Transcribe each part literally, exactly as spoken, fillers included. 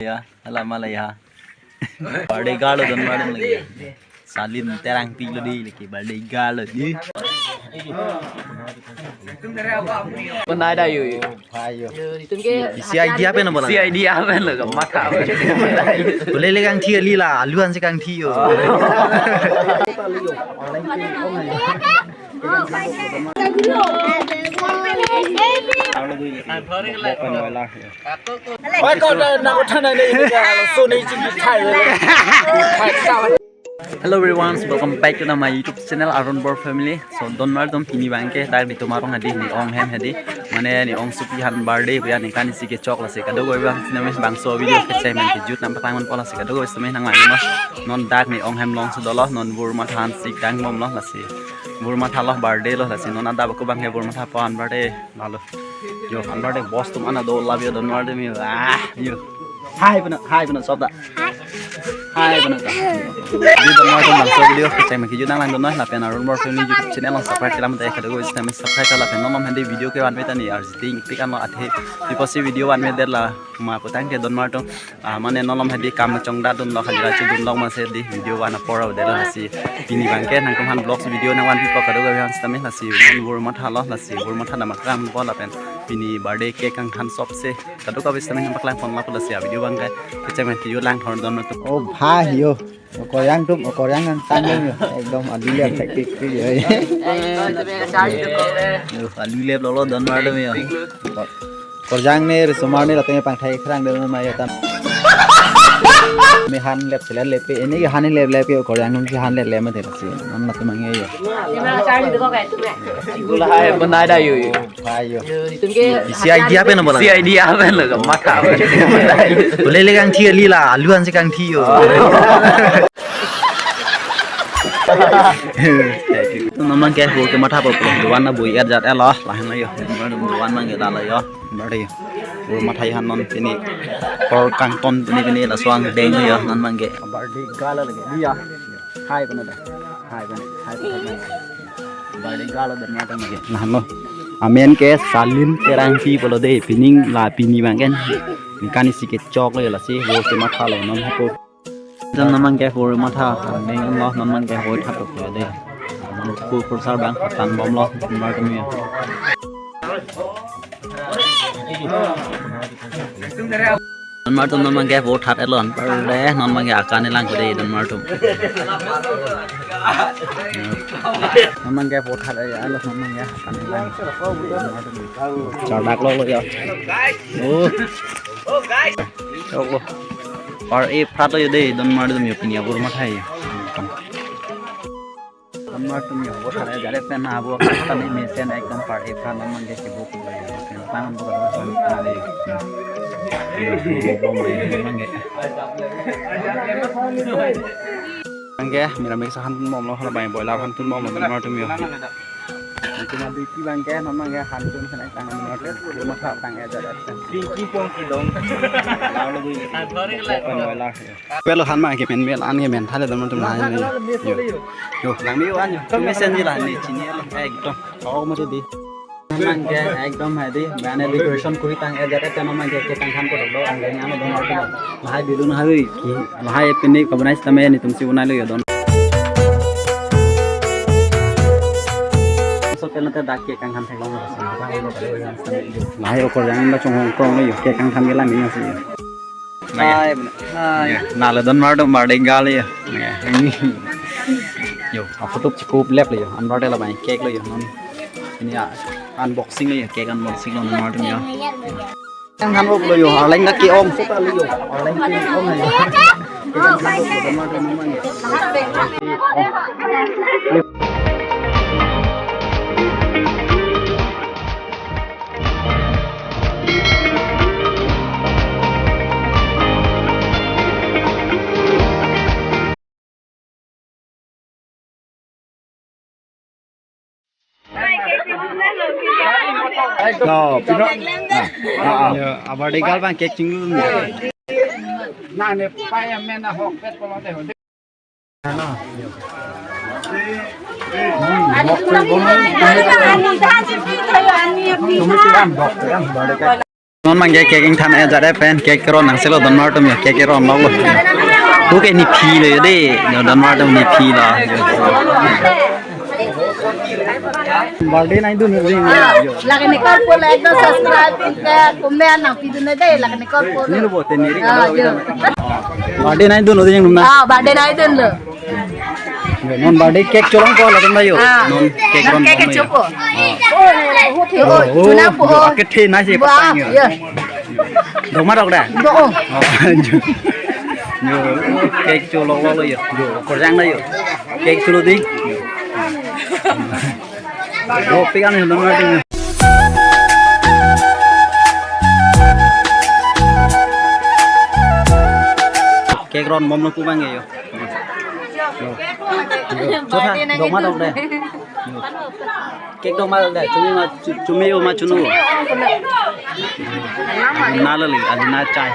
Ya, hala mala ya. Birthday girl lo don mardom lagi. Salin Terangpi lo dei lagi birthday girl lo dei. Penai dah yu. Ayo. Isi idea pen lo bola? Isi idea pen lo, matha. Boleh le kangthi kali la, alu ansi kangthi yo. Oi, kau dah nak uthana ni, ini dia, so ni cing thai. Hello everyone, welcome back to my YouTube channel Arun Bor Family. So don mardom, pini abangke dak di tomar rong hadi, ne-ong hem hadi. Mane ne-ong supi aphan birthday puya, ningkan isi kechok, lasi kadokave abang sitame bangso video kecheng pen kejut nangpaklang ponpo, lasi kadokave sitame nanglang mo. Non dak ne-ong hem along si dolo, non Burma than si kang bomlo, lasi Burma tha lo birthday lo, lasi non adap ako abangke Burma tha po, anbar de lalo. Yo, anbar de boss atum ana do labio don mardom yo. Ah, yo. Hi puna, hi puna, sob da. Hi puna ta. Di don mardom bangso video kecheng pen kejut nanglang dun noi, lapen Arun Bor Family YouTube channel along subscribe kelang te, kadokave sitame subscribe ta, lapen non malom hadi video kevan ave ta ne arjiting tik anlo athe. Di pusi video van ave det la ma putangke don mardom. Ah, mane non malom hadi kam chongda dunlo, hajira chodunlo, masi di video van apor ave det lo, lasi pini abangke nangtum aphan vlogs video nangvan pipo kadokave aphan sitame, lasi non Burma tha lo, lasi Burma tha nangpaklang ponpo lapen pini birthday cake kangthan sopse kadokave sitame nangpaklang ponpo, lasi video abangke kecheng pen kejut lang thor don mardom. Oh, bhai yo. Okoryang atum, okoryang nangtang yo. Ekdom alu lep thek tik tik yo. Yo, alu lep lolo don mardom yo. Okoryang ne, risomar ne, latum pangthai kherang dun ma yo tam. Me han lep selen lepe, ini ke han lep lepe, okoryang atum si han lep lep mati si. Non latum mangke yo. Gula hai, penai dah yu. Ayo. Isi idea pen lo bola? Isi idea pen lo, matha. Boleh le kangthi kali la, alu ansi kangthi yo. Non abangke hur kematha po, doan na bui er jat elo, lahen yo. Doan abangke dala yo. Birthday yo. Hur matha aphan non pini. Hor kangton pini pini laso angdeng yo, non abangke. Birthday girl lagi dia. Hi puna da. Hi puna. Hi puna. Birthday girl lo don mardom lagi. Lahenlo. Amen ke Salin Terangpi pulo dei, pining la pini abangke. Ningkan isi kechok lo yo, lasi hur kematha lo non hapu. Don non abangke hur matha, ning lo non abangke hur tha to dei. Non hapu kursar abang patan bomlo, mardom yo. Don mardom, non abangke hur tha et lo, anpar de non abangke akan kelang ko dei don mardom. Non abangke hur tha et lo, non abangke akan kelang. Chardak lo lo ya. Oh. Chok lo. Par e prat lo yo dei, don mardom yo, pini abur matha yo. Don mardom yo, abur matha yo, jare pen abo kami mesen ekdom par e prat, non abangke kebo kebo yo. Pen tang abur abur matha yo. Yo, kebo kebo yo, non abangke. Abangke, mira mik sahan bomlo, hala abang boiler han tun bomlo, don mardom yo. Itu mah duty abangke, non abangke han tun sana tang, non abangke matha tang ya, jare. Pinky Ponky dong. Lalu gue. Pelo han abangke men mel an ke men thale don mardom han ni. Yo. Yo, lang mi wan yo. Tumi sen ji la ni chini lo. Ekdom. Oh, mati di. Non abangke ekdom hai di. Mane decoration kuri tang ya, jare non abangke cake kangthan ko dolo, angdeng ano don mardom. Lahai balloon hai ki. Lahai pini kabonai sitame netum si bonai lo yo don. So pen te dak cake kangthan theklong. Lahai okoryang ba chonghong krong lo yo, cake kangthan kelang ni si. Hai, hai. Ya, nalo don mardom, birthday girl yo. Ya. Yo, aphutup chikup lep lo yo. Anbar de la abang cake lo yo, non. Ini ya, unboxing lo yo, cake unboxing lo, non mardom yo. Kangthan lo yo, arleng dak ke-ong. Arleng ke-ong lo yo. Yo, pino. Ah, ah, ah. Yo, abar de gal bang cake chinglu. Na ne pai amen ahok pet polo te ho. Non mangke cake ingthan ajat pen cake keron nangsi lo donmar atum yo, cake keron lo lo. Hu ke nephi lo yo de, yo donmar atum nephi lo. Birthday nangdun yo. Lake ne kor po like do subscribe ke comment nangpidun de, lake ne kor po. Ni lo bo te ni ri. Ah, yo. Birthday nangdun yo de yang num na. Ah, birthday nangdun lo. Yo, non birthday cake cholong ko latum ta yo. Ah. Non cake ron cake bom yo. Chopo. Oh, oh, chuna po. Yo, ake the nai si patang yo. Yo. Doma dok da? Do. Oh. Yo, cake cholong lo yo. Yo, korjang da yo. Cake chulo di. Yo, pikan yo, doma dok. Cake ron bom lo pu bang yo. Yo. Yo. Chotha, doma dok de. Yo. Cake doma dok de. Chumi ma chu-, chumi yo ma chunu. Na lali, ali na chai.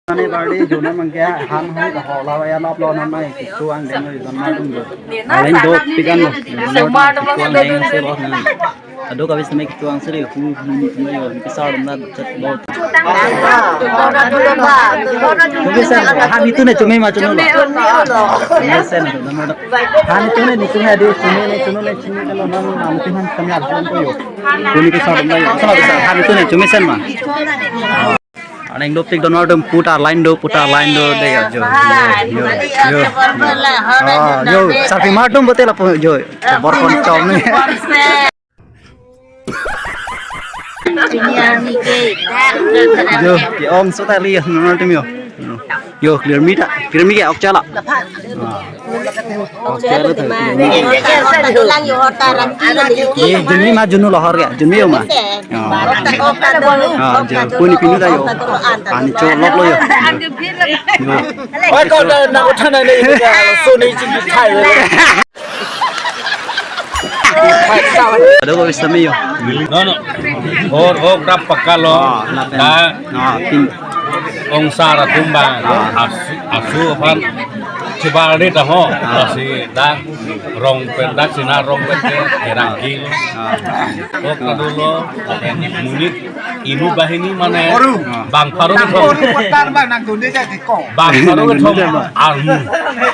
Mane birthday jona mangke han hoi ka hola ya nop lo non mai kitu ang deng lo jon ma dong lo. Alain dok pikan lo. Semua dong lo. Ado kabi sami kitu ang seri hu hu ni kuma yo ni kisar dong na chat lo. Chumi sen, han itu ne chumi ma chunu lo. Chumi sen, han itu ne ni chumi adi chumi ne chunu ne chumi kalau non nam itu han kami arjun ko yo. Kuni kisar dong na yo. Sama kisar han itu ne chumi sen ma. Aneng dopik donmar atum puta line do, puta line do, de yo, yo, yo, yo. Ah, yo, sarpi mar atum bote lapu, yo, bor kon chom ni. Yo, ke-ong so ta li yo, donmar atum yo. Yo, clear mi ta, clear mi ke ok chala. Ah. Hotel lo tadi. Lang yo hotel ran kilo di. Eh, juni ma junu lohor ke, juni yo ma. Ah, jo, kuni pinu ta yo. Ani cholok lo yo. Yo. Oi, kau dah nak uthana ni, so ni cik thai. Ado ko bisa mi yo. No, no. Or, or, krap pakka lo. Ah, lapen. Da. Ah, pin. Ong sar atum bang, ah, asu, asu aphan chebar de ta ho, ah, lasi dak rong pen dak sina rong pen ke erang ki. Ah. Ok ta dolo, monit inut banghini mane, ah, bang pharo kethom. Bang pharo kethom armu.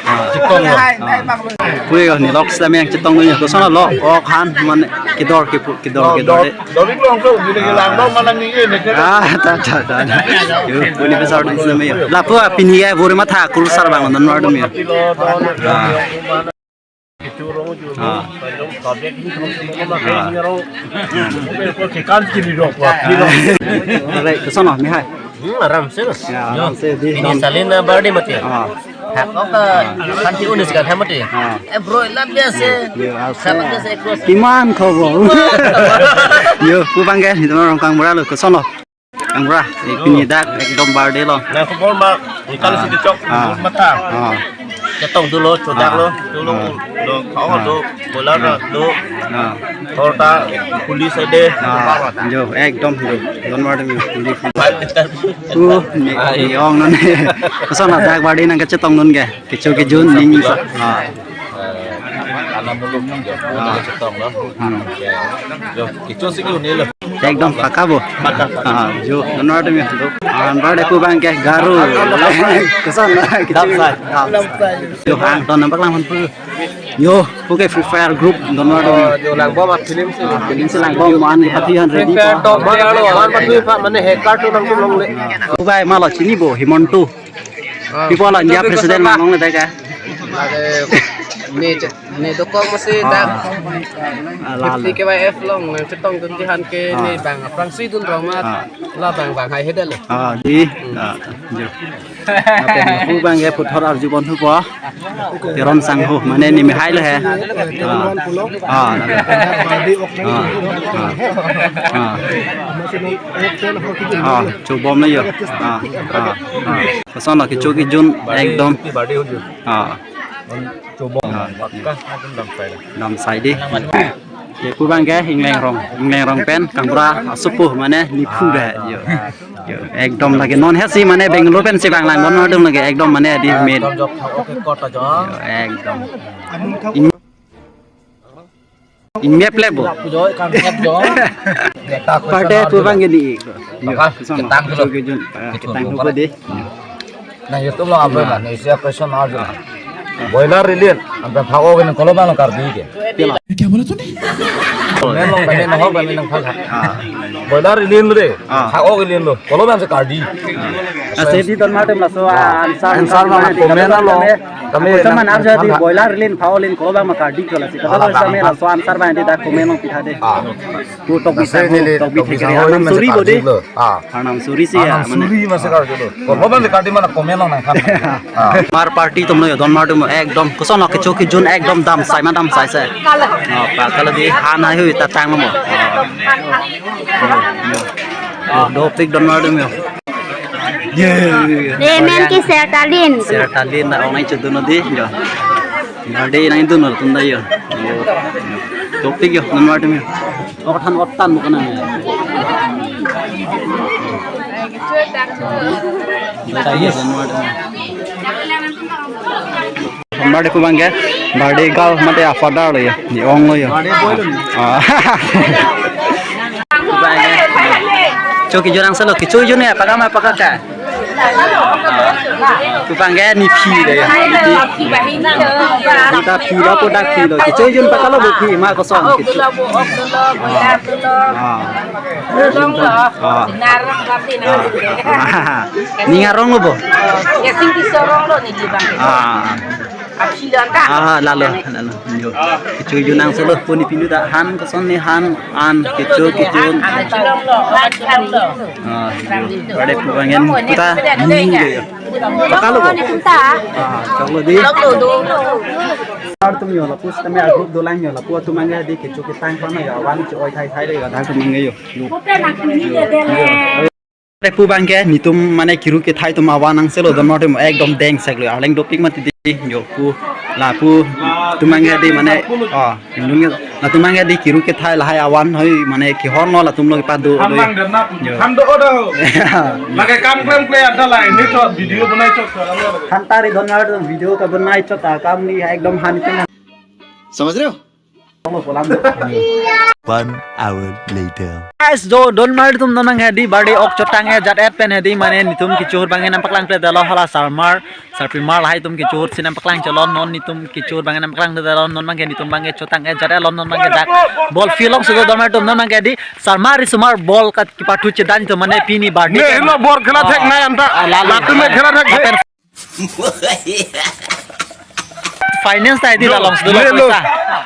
Ah. Chikong lo. Ah. Pui ko ni lok slam yang chetong ni ko sana lo. Ok han mane kedor kepu, kedor kedor de. Dorik long so, gini ke lang dong mana ni ini. Ah, ta, ta, ta, ta. Yo, puni besar dong sini yo. Lapu pini ya, buri matha kurusar bang donmar atum yo. Ah. Ah. Ah. Right, ke sana, Mihai. Hmm, aram se. Ya, aram se di. Ini salin na birthday mati. Ah. Hak oka kanti unis kan hamati. Ah. Eh, bro, lab biasa. Yo, asa. Lab biasa, eh, bro. Kiman khobor? Yo, pu bang ke, ni teman orang kang bura lo, ke sana. Kang bura, eh, pini dak ekdom birthday lo. Na khobor ma, ikan si kecok, ah, mata. Ah. Chetong dolo, chodak lo, dolo, ah, lo, kau lo, bola lo, lo. Ah. Horta, police ade. Ah, jo, ekdom jo. Donmar atum police. Uh, ni, ni ong non. Koson ladak birthday nangkachetong non ke? Kecho kejun ning sa. Ah. Anak muluk jo. Ah. Chetong lo. Hmm. Jo, kecho si kejun ni lo. Ekdom pakka bo. Pakka. Ah, jo, donmar atum jo. Ah, birthday pu bang ke garu. Koson la kecho. Dam sai. Dam sai. Jo, hang ton nampak lang pu. Yo, pu ke Free Fire group, donmar atum. Oh, jo lang bom, ah, film si. Ah, film si lang bom, man, pati han ready. Free Fire ko. Top man, alo, man pati pa, mane hacker tu nangtum longle. Ah, pu ke malo chini bo, Himanta. Ah. People India president man longle ta ke. Lake, ne, ne dokok masi, ah, dak. Ah, la, la. Fifty K Y F long, nangchetong dun tihan ke, ah, ne bang, aphrang si dun roma, ah, la bang, bang hai hedal. Ah, di. Hmm. Ah, jo. Lapen pu bang ke puthot arju pon thupo. Teron sangho, mane ni Mihai lo he. Ah. Ah. Ah. Ah. Ah. Ah, chobom lo yo. Ah. Ah. Ah. Koson lo kecho kejun ekdom. Ah. Chobom. Ah. Pakka dam sai. Dam sai di. Ye pu bang ke Ingleng rong, Ingleng rong pen kang bura asopo mane nephu de yo. Yo, ekdom lake non he si mane Bangalore pen si bang lang non adum lake ekdom mane adi met. Ekdom jok thang oke kota jo. Yo, ekdom. Ingmep le bo. Pujo kan siap jo. Party pu bang gini. Yo, bang, kesana. Ketang dulu. Kejun, eh, ketang dulu deh. Na YouTube lo apa na? Na isi question aja. Boiler rilin, ampe phak-ok ini kolo bang lo Karbi ke. Kya bola tune? Memang kami nang kami nang phak. Ah. Boiler rilin re. Ah. Phak-ok rilin lo. Kolo bang si Karbi. Ah, sedi don matum laso answer. Answer mana, comment lo. Kami sama nang jadi boiler rilin, phak-ok rilin, kolo bang ma Karbi ko lasi. Kata sama laso answer bang di dak comment lo pitha deh. Ah. Pu tok bisa, tok bisa, tok bisa, Arnam suri bo deh. Ah. Arnam suri si ya, Arnam suri masi Karbi lo. Kolo bang si Karbi mana comment lo nang kan. Ah. Mar party atum lo yo, don matum ekdom koson lo, kecho kejun ekdom dam sai ma dam sai se. Oh, pa kala di han hai hui ta tang lo mo. Oh, dopik don matum yo. Ye. Dei men ke sertalin. Sertalin na ong nang chudun dei yo. Birthday nang dun lo tum da yo. Dopik yo, don matum yo. Ot han ot tan mo kana. Birthday yo, don matum yo. Birthday pu bang ke, birthday girl mate a father lo yo, ni ong lo yo. Birthday boy lo ni. Ah. Pu bang ke. Kecho kejun angselo, kecho kejun ya, pakam pakam ka. Pu bang ke ni phi lo yo. Ni phi. Ni ta phi lo, pu dak phi lo. Kecho kejun pakalo bo phi ma koson. Ah. Ah. Ning arong lo bo. Ya sing di sorong lo ni di bang. Ah. Apsi lo ta. Ah, lalo, lalo. Yo. Kecho kejun angselo pu ni pinu ta han koson ni han an kecho kejun. Apsi lo lo. Ah. Birthday pu bang ke puta ni lo yo. Pakalo bo. Ah, choklo dei. Choklo do. Ar atum yo lapu setame a group dolang yo lapu atum bang ke dei kecho ketang pano yo awan cho-oi thai thai dei yo dak atum bang ke yo. Yo. Yo. Te pu bang ke netum mane kiru kethai atum awan angselo don matum ekdom deng sek lo, arleng dopik mati dei yo pu lapu atum bang ke dei mane, oh, indung ke latum bang ke dei kiru kethai lahai awan hoi mane kehor lo latum lo kepado lo. Yo. Ham do odo. Lake kam klem klem ada lah ini tuh video banai tuh. Han tari don matum video ka banai chot akam ni ekdom han ke. Samajh rahe ho? One hour later. Guys, jo don matum non bang ke dei birthday ok chotang-et jat-et pen ke dei mane netum kecho ahut bang ke nangpaklang kledetlo hala sarmar, sarpimar lahai atum kecho ahut si nangpaklang chelon non netum kecho ahut bang ke nangpaklang kledetlo non bang ke netum bang ke chotang-et jat-et lo non bang ke dak ball field along si do don matum non bang ke dei sarmar risomar ball kat kepathu chedan atum mane pini birthday. Ne lo ball khela thek nai anta. Ah, lalo. Latum me khela thek. Lapen finance ta dei la along si do lo.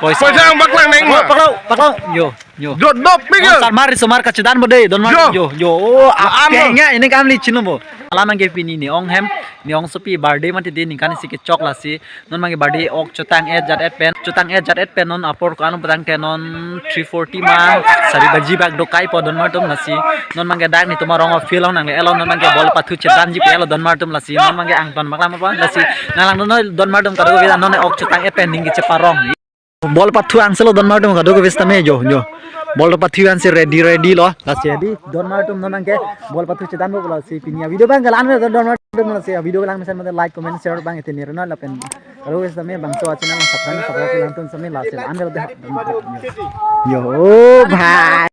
Poisa. Poisa. Poisa nangpaklang neng ma. Paklang, paklang. Yo, yo. Jo dopik yo. Sarmar risomar kachedan bo dei don matum yo. Yo, yo. Oh, la an apeng lo. Ya, ini kam li chino bo. Alam bang ke pini ne ong hem, ne ongsopi birthday mati dei ningkan isi kechok lasi. Non bang ke birthday ok chotang-et jat-et pen. Chotang-et jat-et pen non apor ko-an lo putang ke non three forty ma sari baji bak dokai po don matum lasi. Non bang ke dak netum arong field along nangle-etlo non bang ke ball pathu chedanji pe-etlo don matum lasi. Non bang ke angton maklam apa lasi. Nanglang non don matum kadokave non ok chotang-et pen ning kecheparong. Ball pathu angselo don matum kadokave setame yo, yo. Ball pathu ansi ready ready lo. Lasi dei don matum non bang ke ball pathu chedan bo lasi pini a video bang ke la-an lo don matum lasi a video lang mesen mate like comment share bang ete ni rena lapen. Kalau wes tame bangso a channel subscribe subscribe lang tun sami lasi la-an lo dei. Yo, bye.